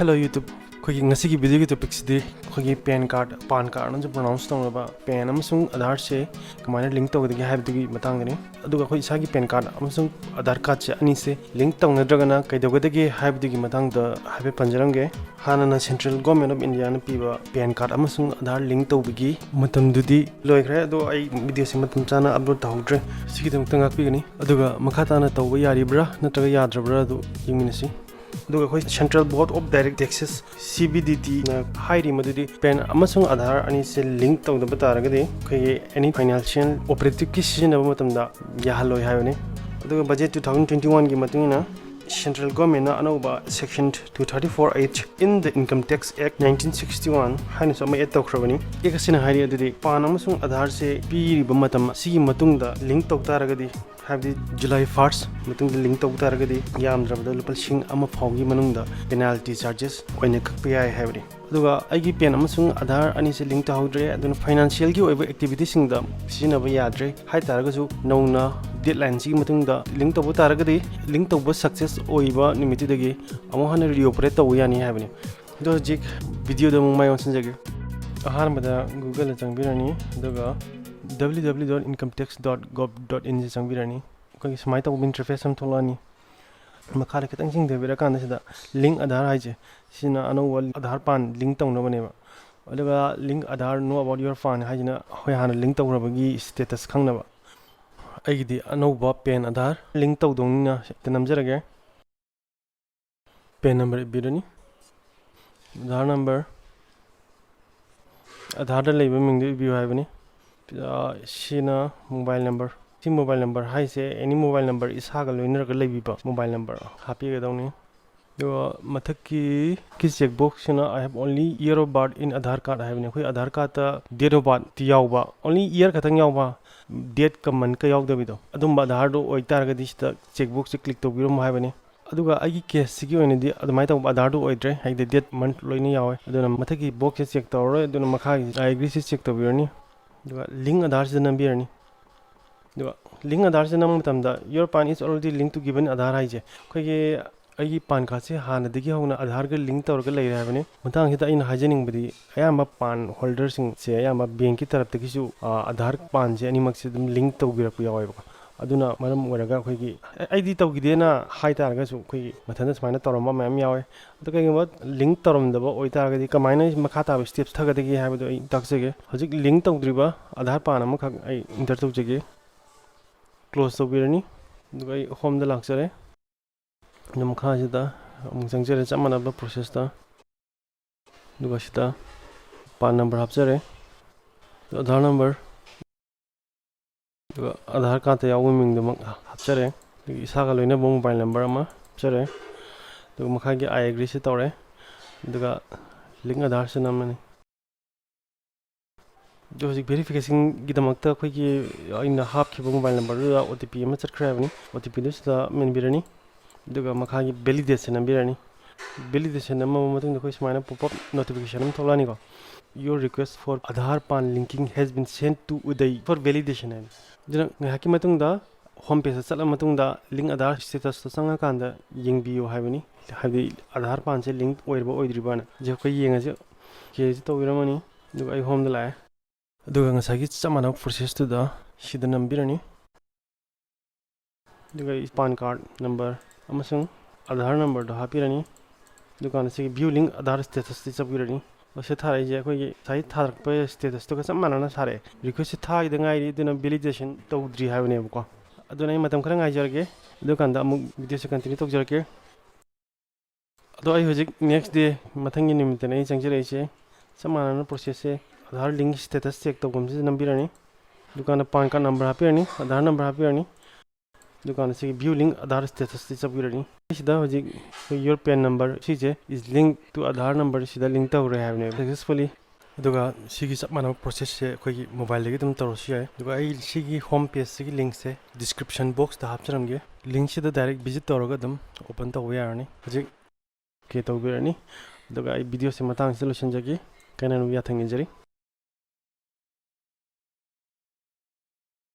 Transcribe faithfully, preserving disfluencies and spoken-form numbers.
Hello YouTube, ꯑꯩꯈꯣꯏꯒꯤ ꯉꯁꯤꯒꯤ ꯚꯤꯗꯤꯑꯣꯒꯤ ꯇꯣꯄꯤꯛꯁꯤꯗꯤ ꯑꯩꯈꯣꯏꯒꯤ ꯄꯦꯟ ꯀꯥꯔꯗ, ꯄꯥꯟ ꯀꯥꯔꯗꯅꯁꯨ ꯄ꯭ꯔꯣꯅꯥꯎꯟꯁ ꯇꯧꯅꯕ, ꯄꯦꯟ ꯑꯃꯁꯨꯡ ꯑꯙꯥꯔꯁꯦ ꯀꯃꯥꯏꯅ ꯂꯤꯡ ꯇꯧꯒꯗꯒꯦ ꯍꯥꯏꯕꯗꯨꯒꯤ ꯃꯇꯥꯡꯗꯅꯤ꯫ ꯑꯗꯨꯒ ꯑꯩꯈꯣꯏ ꯏꯁꯥꯒꯤ ꯄꯦꯟ ꯀꯥꯔꯗ ꯑꯃꯁꯨꯡ ꯑꯙꯥꯔ ꯀꯥꯔꯗꯁꯦ ꯑꯅꯤꯁꯦ ꯂꯤꯡ ꯇꯧꯅꯗ꯭ꯔꯒꯅ ꯀꯩꯗꯧꯒꯗꯒꯦ ꯍꯥꯏꯕꯗꯨꯒꯤ ꯃꯇꯥꯡꯗ ꯍꯥꯏꯐꯦꯠ ꯄꯟꯖꯔꯝꯒꯦ꯫ ꯍꯥꯟꯅꯅ Central Government of Indiaꯅ ꯄꯤꯕ ꯄꯦꯟ ꯀꯥꯔꯗ ꯑꯃꯁꯨꯡ ꯑꯙꯥꯔ ꯂꯤꯡ ꯇꯧꯕꯒꯤ ꯃꯇꯝꯗꯨꯗꯤ ꯂꯣꯏꯈ꯭ꯔꯦ, ꯑꯗꯣ ꯑꯩ ꯚꯤꯗꯤꯑꯣꯁꯦ ꯃꯇꯝ ꯆꯥꯅ ꯑꯞꯂꯣꯗ ꯇꯧꯍꯧꯗ꯭ꯔꯦ꯫ ꯁꯤꯒꯤꯗꯃꯛꯇ ꯉꯥꯛꯄꯤꯒꯅꯤ꯫ ꯑꯗꯨꯒ ꯃꯈꯥ ꯇꯥꯅ ꯇꯧꯕ ꯌꯥꯔꯤꯕ꯭ꯔꯥ ꯅꯠꯇ꯭ꯔꯒ ꯌꯥꯗ꯭ꯔꯕ꯭ꯔꯥ ꯑꯗꯨ ꯌꯦꯡꯃꯤꯟꯅꯁꯤ꯫ ꯑꯗꯨꯒ ꯑꯩꯈꯣꯏ Central Board of Direct Taxes, CBDTꯅ ꯍꯥꯏꯔꯤ ꯃꯗꯨꯗꯤ ꯄꯦꯟ ꯑꯃꯁꯨꯡ ꯑꯙꯥꯔ ꯑꯅꯤꯁꯦ ꯂꯤꯡ ꯇꯧꯗꯕ ꯇꯥꯔꯒꯗꯤ ꯑꯩꯈꯣꯏꯒꯤ ꯑꯦꯅꯤ ꯐꯥꯏꯅꯥꯟꯁꯤꯌꯦꯜ ꯑꯣꯄꯔꯦꯇꯤꯞꯀꯤ ꯁꯤꯖꯤꯟꯅꯕ ꯃꯇꯝꯗ ꯌꯥꯍꯜꯂꯣꯏ ꯍꯥꯏꯕꯅꯤ꯫ ꯑꯗꯨꯒ budget two thousand twenty-oneꯒꯤ ꯃꯇꯨꯡ ꯏꯟꯅ Central Governmentꯅ ꯑꯅꯧꯕ Section two thirty-four H in the Income Tax Act nineteen sixty-one ꯍꯥꯏꯅꯁꯨ ꯑꯃ ꯑꯦꯗ ꯇꯧꯈ꯭ꯔꯕꯅꯤ꯫ ꯑꯦꯛ ꯑꯁꯤꯅ ꯍꯥꯏꯔꯤ ꯑꯗꯨꯗꯤ ꯄꯥꯟ ꯑꯃꯁꯨꯡ ꯑꯙꯥꯔꯁꯦ ꯄꯤꯔꯤꯕ ꯃꯇꯝ ꯑꯁꯤꯒꯤ ꯃꯇꯨꯡꯗ ꯂꯤꯡ ꯇꯧ ꯇꯥꯔꯒꯗꯤ, ꯍꯥꯏꯕꯗꯤ July first ꯃꯇꯨꯡꯗ ꯂꯤꯡ ꯇꯧ ꯇꯥꯔꯒꯗꯤ ꯌꯥꯝꯗ꯭ꯔꯕꯗ ꯂꯨꯄꯥ ꯂꯤꯁꯤꯡ ꯑꯃ ꯐꯥꯎꯒꯤ ꯃꯅꯨꯡꯗ ꯄꯦꯅꯥꯜꯇꯤ ꯆꯥꯔꯖꯦꯁ ꯑꯣꯏꯅ ꯀꯛꯄ ꯌꯥꯏ ꯍꯥꯏꯕꯅꯤ꯫ ꯑꯗꯨꯒ ꯑꯩꯒꯤ ꯄꯦꯟ ꯑꯃꯁꯨꯡ ꯑꯙꯥꯔ ꯑꯅꯤꯁꯦ ꯂꯤꯡ ꯇꯧꯍꯧꯗ꯭ꯔꯦ, ꯑꯗꯨꯅ ꯐꯥꯏꯅꯥꯟꯁꯤꯌꯦꯜꯒꯤ ꯑꯣꯏꯕ ꯑꯦꯛꯇꯤꯚꯤꯇꯤꯁꯤꯡꯗ ꯁꯤꯖꯤꯟꯅꯕ ꯌꯥꯗ꯭ꯔꯦ ꯍꯥꯏ ꯇꯥꯔꯒꯁꯨ, ꯅꯧꯅ ꯗꯦꯠꯂꯥꯏꯟꯁꯤꯒꯤ ꯃꯇꯨꯡꯗ ꯂꯤꯡ ꯇꯧꯕ ꯇꯥꯔꯒꯗꯤ, ꯂꯤꯡ ꯇꯧꯕ ꯁꯛꯁꯦꯁ ꯑꯣꯏꯕ ꯅꯨꯃꯤꯠꯇꯨꯗꯒꯤ ꯑꯃꯨꯛ ꯍꯟꯅ ꯔꯤꯑꯣꯄꯔꯦꯠ ꯇꯧꯕ ꯌꯥꯅꯤ ꯍꯥꯏꯕꯅꯤ꯫ ꯑꯗꯣ ꯍꯧꯖꯤꯛ ꯚꯤꯗꯤꯑꯣꯗ ꯑꯃꯨꯛ ꯃꯥꯏ ꯑꯣꯟꯁꯤꯟꯖꯒꯦ꯫ ꯑꯍꯥꯟꯕꯗ Googleꯗ ꯆꯪꯕꯤꯔꯅꯤ, ꯑꯗꯨꯒ W W W dot income tax dot gov dot inꯁꯦ ꯆꯪꯕꯤꯔꯅꯤ꯫ ꯑꯩꯈꯣꯏꯒꯤ ꯁꯨꯃꯥꯏꯅ ꯇꯧꯕ ꯏꯟꯇꯔꯐꯦꯁ ꯑꯃ ꯊꯣꯛꯂꯛꯑꯅꯤ꯫ ꯃꯈꯥꯗ ꯈꯤꯇꯪ ꯆꯤꯡꯊꯕꯤꯔꯀꯥꯟꯗ ꯁꯤꯗ ꯂꯤꯡ ꯑꯙꯥꯔ ꯍꯥꯏꯁꯦ, ꯁꯤꯅ ꯑꯅꯧꯕ ꯑꯙꯥꯔ ꯄꯥꯟ ꯂꯤꯡ ꯇꯧꯅꯕꯅꯦꯕ꯫ ꯑꯗꯨꯒ Link Aadhaar, Know About Your PAN ꯍꯥꯏꯁꯤꯅ ꯑꯩꯈꯣꯏ ꯍꯥꯟꯅ ꯂꯤꯡ ꯇꯧꯈ꯭ꯔꯕꯒꯤ ꯁ꯭ꯇꯦꯇꯁ ꯈꯪꯅꯕ꯫ ꯑꯩꯒꯤꯗꯤ ꯑꯅꯧꯕ ꯄꯦꯟ ꯑꯙꯥꯔ ꯂꯤꯡ ꯇꯧꯗꯧꯅꯤꯅ ꯍꯦꯛꯇ ꯅꯝꯖꯔꯒꯦ꯫ ꯄꯦꯟ ꯅꯝꯕꯔ ꯏꯕꯤꯔꯅꯤ, ꯑꯙꯥꯔ ꯅꯝꯕꯔ, ꯑꯙꯥꯔꯗ ꯂꯩꯕ ꯃꯤꯡꯗꯨ ꯏꯕꯤꯌꯨ ꯍꯥꯏꯕꯅꯤ꯫ ꯑ, ꯁꯤꯅ ꯃꯣꯕꯥꯏꯜ ꯅꯝꯕꯔ꯫ ꯁꯤ ꯃꯣꯕꯥꯏꯜ ꯅꯝꯕꯔ ꯍꯥꯏꯁꯦ ꯑꯦꯅꯤ ꯃꯣꯕꯥꯏꯜ ꯅꯝꯕꯔ ꯏꯁꯥꯒ ꯂꯣꯏꯅꯔꯒ ꯂꯩꯕꯤꯕ ꯃꯣꯕꯥꯏꯜ ꯅꯝꯕꯔ ꯍꯥꯞꯄꯤꯒꯗꯧꯅꯤ꯫ ꯑꯗꯨꯒ ꯃꯊꯛꯀꯤ ꯀꯤ check ꯕꯣꯛꯁꯁꯤꯅ "I have only year of birth in Aadhaar card" ꯍꯥꯏꯕꯅꯤ꯫ ꯑꯩꯈꯣꯏ ꯑꯙꯥꯔ ꯀꯥꯔꯠꯇ date of birth ꯇꯤ ꯌꯥꯎꯕ, only year ꯈꯛꯇꯪ ꯌꯥꯎꯕ, ꯗꯦꯠꯀ ꯃꯟꯠꯀ ꯌꯥꯎꯗꯕꯤꯗꯣ, ꯑꯗꯨꯝꯕ ꯑꯙꯥꯔꯗꯣ ꯑꯣꯏꯇꯥꯔꯒꯗꯤ ꯁꯤꯗ ꯆꯦꯛ ꯕꯣꯛꯁꯁꯦ ꯀ꯭ꯂꯤꯛ ꯇꯧꯕꯤꯔꯝꯃꯣ ꯍꯥꯏꯕꯅꯤ꯫ ꯑꯗꯨꯒ ꯑꯩꯒꯤ ꯀꯦꯁꯁꯤꯒꯤ ꯑꯣꯏꯅꯗꯤ ꯑꯗꯨꯃꯥꯏꯅ ꯇꯧꯕ ꯑꯙꯥꯔꯗꯨ ꯑꯣꯏꯗ꯭ꯔꯦ, ꯍꯥꯏꯗꯤ ꯗꯦꯠ ꯃꯟꯠ ꯂꯣꯏꯅ ꯌꯥꯎꯋꯦ꯫ ꯑꯗꯨꯅ ꯃꯊꯛꯀꯤ ꯕꯣꯛꯁꯁꯦ ꯆꯦꯛ ꯇꯧꯔꯔꯣꯏ, ꯑꯗꯨꯅ ꯃꯈꯥꯒꯤ "I agree" ꯁꯦ ꯆꯦꯛ ꯇꯧꯕꯤꯔꯅꯤ꯫ ꯑꯗꯨꯒ ꯂꯤꯡ ꯑꯙꯥꯔꯁꯤꯗ ꯅꯝꯕꯤꯔꯅꯤ꯫ ꯑꯗꯨꯒ ꯂꯤꯡ ꯑꯙꯥꯔꯁꯤꯗ ꯅꯝꯕ ꯃꯇꯝꯗ "Your PAN is already linked to given Aadhaar" ꯍꯥꯏꯁꯦ, ꯑꯩꯈꯣꯏꯒꯤ ꯑꯩꯒꯤ ꯄꯥꯟ ꯀꯥꯔꯗꯁꯦ ꯍꯥꯟꯅꯗꯒꯤ ꯍꯧꯅ ꯑꯙꯥꯔꯒ ꯂꯤꯡ ꯇꯧꯔꯒ ꯂꯩꯔꯦ ꯍꯥꯏꯕꯅꯤ꯫ ꯃꯇꯥꯡꯁꯤꯗ ꯑꯩꯅ ꯍꯥꯏꯖꯅꯤꯡꯕꯗꯤ, ꯑꯌꯥꯝꯕ ꯄꯥꯟ ꯍꯣꯜꯗꯔꯁꯤꯡꯁꯦ ꯑꯌꯥꯝꯕ ꯕꯦꯡꯀꯤ ꯇꯔꯞꯇꯒꯤꯁꯨ, ꯑ, ꯑꯙꯥꯔ ꯄꯥꯟꯁꯦ ꯑꯅꯤꯃꯛꯁꯦ ꯑꯗꯨꯝ ꯂꯤꯡ ꯇꯧꯕꯤꯔꯛꯄ ꯌꯥꯎꯋꯦꯕꯀꯣ꯫ ꯑꯗꯨꯅ ꯃꯔꯝ ꯑꯣꯏꯔꯒ ꯑꯩꯈꯣꯏꯒꯤ, ꯑꯩ-, ꯑꯩꯗꯤ ꯇꯧꯈꯤꯗꯦꯅ ꯍꯥꯏ ꯇꯥꯔꯒꯁꯨ, ꯑꯩꯈꯣꯏꯒꯤ ꯃꯊꯟꯇ ꯁꯨꯃꯥꯏꯅ ꯇꯧꯔꯝꯕ ꯃꯌꯥꯝ ꯌꯥꯎꯋꯦ꯫ ꯑꯗꯣ ꯀꯩꯒꯨꯝꯕ ꯂꯤꯡ ꯇꯧꯔꯝꯗꯕ ꯑꯣꯏꯇꯥꯔꯒꯗꯤ ꯀꯃꯥꯏꯅ ꯃꯈꯥ ꯇꯥꯕ ꯁ꯭ꯇꯦꯞꯁ ꯊꯥꯒꯗꯒꯦ ꯍꯥꯏꯕꯗꯣ ꯑꯩ ꯇꯥꯛꯆꯒꯦ꯫ ꯍꯧꯖꯤꯛ ꯂꯤꯡ ꯇꯧꯗ꯭ꯔꯤꯕ ꯑꯙꯥꯔ ꯄꯥꯟ ꯑꯃꯈꯛ ꯑꯩ ꯏꯟꯇꯔ ꯇꯧꯖꯒꯦ꯫ ꯀ꯭ꯂꯣꯖ ꯇꯧꯕꯤꯔꯅꯤ꯫ ꯑꯗꯨꯒ ꯑꯩ ꯍꯣꯝꯗ ꯂꯥꯛꯆꯔꯦ꯫ ꯑꯗꯨ ꯃꯈꯥꯁꯤꯗ ꯑꯃꯨꯛ ꯆꯪꯖꯔꯦ, ꯆꯞ ꯃꯥꯟꯅꯕ ꯄ꯭ꯔꯣꯁꯦꯁꯇ꯫ ꯑꯗꯨꯒ ꯁꯤꯗ ꯄꯥꯟ ꯅꯝꯕꯔ ꯍꯥꯞꯆꯔꯦ, ꯑꯙꯥꯔ ꯅꯝꯕꯔ, ꯑꯗꯨꯒ ꯑꯙꯥꯔ ꯀꯥꯔꯠꯇ ꯌꯥꯎꯕ ꯃꯤꯡꯗꯨꯃꯛ ꯍꯥꯞꯆꯔꯦ꯫ ꯑꯗꯒꯤ ꯏꯁꯥꯒ ꯂꯣꯏꯅꯕ ꯃꯣꯕꯥꯏꯜ ꯅꯝꯕꯔ ꯑꯃ ꯍꯥꯞꯆꯔꯦ꯫ ꯑꯗꯨꯒ ꯃꯈꯥꯒꯤ "ꯑꯥꯏ ꯑꯦꯒ꯭ꯔꯤꯁꯤ" ꯇꯧꯔꯦ꯫ ꯑꯗꯨꯒ ꯂꯤꯡ ꯑꯙꯥꯔꯁꯤ ꯅꯝꯃꯅꯤ꯫ ꯑꯗꯣ ꯍꯧꯖꯤꯛ ꯚꯦꯔꯤꯐꯤꯀꯦꯁꯟꯒꯤꯗꯃꯛꯇ ꯑꯩꯈꯣꯏꯒꯤ ꯑꯩꯅ ꯍꯥꯞꯈꯤꯕ ꯃꯣꯕꯥꯏꯜ ꯅꯝꯕꯔꯗꯨꯗ ꯑꯣ ꯇꯤ ꯄꯤ ꯑꯃ ꯆꯠꯈ꯭ꯔꯦ ꯍꯥꯏꯕꯅꯤ꯫ ꯑꯣ ꯇꯤ ꯄꯤꯗꯨ ꯁꯤꯗ ꯃꯦꯟꯕꯤꯔꯅꯤ꯫ ꯑꯗꯨꯒ ꯃꯈꯥꯒꯤ ꯚꯦꯂꯤꯗꯦꯠꯁꯦ ꯅꯝꯕꯤꯔꯅꯤ꯫ ꯚꯦꯂꯤꯗꯦꯁꯟ ꯅꯝꯃꯕ ꯃꯇꯨꯡꯗ ꯑꯩꯈꯣꯏ ꯁꯨꯃꯥꯏꯅ ꯄꯣꯞ ꯑꯞ ꯅꯣꯇꯤꯐꯤꯀꯦꯁꯟ ꯑꯃ ꯊꯣꯛꯂꯛꯑꯅꯤꯀꯣ꯫ "Your request for Aadhaar PAN linking has been sent to Uday for validation" ꯍꯥꯏꯅ꯫ ꯑꯗꯨꯅ ꯉꯥꯏꯍꯥꯛꯀꯤ ꯃꯇꯨꯡꯗ ꯍꯣꯝ ꯄꯦꯖꯇ ꯆꯠꯂ ꯃꯇꯨꯡꯗ ꯂꯤꯡ ꯑꯙꯥꯔ ꯁ꯭ꯇꯦꯇꯁꯇꯣ ꯆꯪꯉꯀꯥꯟꯗ ꯌꯦꯡꯕꯤꯌꯨ ꯍꯥꯏꯕꯅꯤ꯫ ꯍꯥꯏꯕꯗꯤ ꯑꯙꯥꯔ ꯄꯥꯟꯁꯦ ꯂꯤꯡ ꯑꯣꯏꯔꯕ ꯑꯣꯏꯗ꯭ꯔꯤꯕꯅ꯫ ꯍꯧꯖꯤꯛ ꯑꯩꯈꯣꯏ ꯌꯦꯡꯉꯁꯤ꯫ ꯑꯣꯀꯦꯁꯤ ꯇꯧꯕꯤꯔꯝꯃꯅꯤ꯫ ꯑꯗꯨꯒ ꯑꯩ ꯍꯣꯝꯗ ꯂꯥꯛꯑꯦ꯫ ꯑꯗꯨꯒ ꯉꯁꯥꯏꯒꯤ ꯆꯞ ꯃꯥꯟꯅꯕ ꯄ꯭ꯔꯣꯁꯦꯁꯇꯨꯗ ꯁꯤꯗ ꯅꯝꯕꯤꯔꯅꯤ꯫ ꯑꯗꯨꯒ ꯑꯩ ꯄꯥꯟ ꯀꯥꯔꯠ ꯅꯝꯕꯔ ꯑꯃꯁꯨꯡ ꯑꯙꯥꯔ ꯅꯝꯕꯔꯗꯣ ꯍꯥꯞꯄꯤꯔꯅꯤ꯫ ꯑꯗꯨꯀꯥꯟꯗ ꯁꯤꯒꯤ "View link Aadhaar status" ꯁꯤ ꯆꯞꯄꯤꯔꯅꯤ꯫ ꯃꯁꯤ ꯊꯥꯔꯛꯏꯁꯦ ꯑꯩꯈꯣꯏꯒꯤ ꯉꯁꯥꯏ ꯊꯥꯔꯛꯄ ꯁ꯭ꯇꯦꯇꯁꯇꯨꯒ ꯆꯞ ꯃꯥꯟꯅꯅ ꯊꯥꯔꯛꯑꯦ꯫ ꯔꯤꯀ꯭ꯋꯦꯁꯁꯦ ꯊꯥꯈꯤꯗ ꯉꯥꯏꯔꯤ, ꯑꯗꯨꯅ ꯚꯦꯂꯤꯗꯦꯁꯟ ꯇꯧꯗ꯭ꯔꯤ ꯍꯥꯏꯕꯅꯦꯕꯀꯣ꯫ ꯑꯗꯨꯅ ꯑꯩ ꯃꯇꯝ ꯈꯔ ꯉꯥꯏꯖꯔꯒꯦ꯫ ꯑꯗꯨꯀꯥꯟꯗ ꯑꯃꯨꯛ ꯚꯤꯗꯤꯑꯣꯁꯦ ꯀꯟꯇꯤꯅ꯭ꯌꯨ ꯇꯧꯖꯔꯛꯀꯦ꯫ ꯑꯗꯣ ꯑꯩ ꯍꯧꯖꯤꯛ ꯅꯦꯛꯁ ꯗꯦ, ꯃꯊꯪꯒꯤ ꯅꯨꯃꯤꯠꯇꯅꯦ ꯑꯩ ꯆꯪꯖꯔꯛꯏꯁꯦ꯫ ꯆꯞ ꯃꯥꯟꯅꯅ ꯄ꯭ꯔꯣꯁꯦꯁꯁꯦ ꯑꯥꯙꯥꯔ ꯂꯤꯡ ꯁ꯭ꯇꯦꯇꯁ ꯆꯦꯛ ꯇꯧꯐꯝꯁꯤꯗ ꯅꯝꯕꯤꯔꯅꯤ꯫ ꯑꯗꯨꯀꯥꯟꯗ ꯄꯥꯟ ꯀꯥꯔꯠ ꯅꯝꯕꯔ ꯍꯥꯞꯄꯤꯔꯅꯤ, ꯑꯥꯙꯥꯔ ꯅꯝꯕꯔ ꯍꯥꯞꯄꯤꯔꯅꯤ꯫ ꯑꯗꯨꯀꯥꯟꯗ ꯁꯤꯒꯤ "View link Aadhaar status" ꯁꯤ ꯆꯞꯄꯤꯔꯅꯤ꯫ ꯁꯤꯗ ꯍꯧꯖꯤꯛ ꯑꯩꯈꯣꯏ "Your PAN number" ꯁꯤꯁꯦ "is linked to Aadhaar number" ꯁꯤꯗ ꯂꯤꯡ ꯇꯧꯔꯦ ꯍꯥꯏꯕꯅꯦꯕ ꯁꯛꯁꯦꯁꯐꯨꯜꯂꯤ꯫ ꯑꯗꯨꯒ ꯁꯤꯒꯤ ꯆꯞ ꯃꯥꯟꯅꯕ ꯄ꯭ꯔꯣꯁꯦꯁꯁꯦ ꯑꯩꯈꯣꯏꯒꯤ ꯃꯣꯕꯥꯏꯜꯗꯒꯤ ꯑꯗꯨꯝ ꯇꯧꯔꯁꯨ ꯌꯥꯏ꯫ ꯑꯗꯨꯒ ꯑꯩ ꯁꯤꯒꯤ ꯍꯣꯝ ꯄꯦꯖꯁꯤꯒꯤ ꯂꯤꯡꯁꯦ ꯗꯤꯁꯀ꯭ꯔꯤꯞꯁꯟ ꯕꯣꯛꯁꯇ ꯍꯥꯞꯆꯔꯝꯒꯦ꯫ ꯂꯤꯡꯁꯤꯗ ꯗꯥꯏꯔꯦꯛ ꯚꯤꯖꯤꯠ ꯇꯧꯔꯒ ꯑꯗꯨꯝ ꯑꯣꯄꯟ ꯇꯧꯕ ꯌꯥꯔꯅꯤ꯫ ꯍꯧꯖꯤꯛ ꯑꯣꯀꯦ ꯇꯧꯕꯤꯔꯅꯤ꯫ ꯑꯗꯨꯒ ꯑꯩ ꯚꯤꯗꯤꯑꯣꯁꯦ ꯃꯇꯥꯡꯁꯤꯗ ꯂꯣꯏꯁꯤꯟꯖꯒꯦ꯫ ꯀꯥꯏꯅꯅꯕ ꯌꯥꯊꯪ ꯅꯤꯖꯔꯤ꯫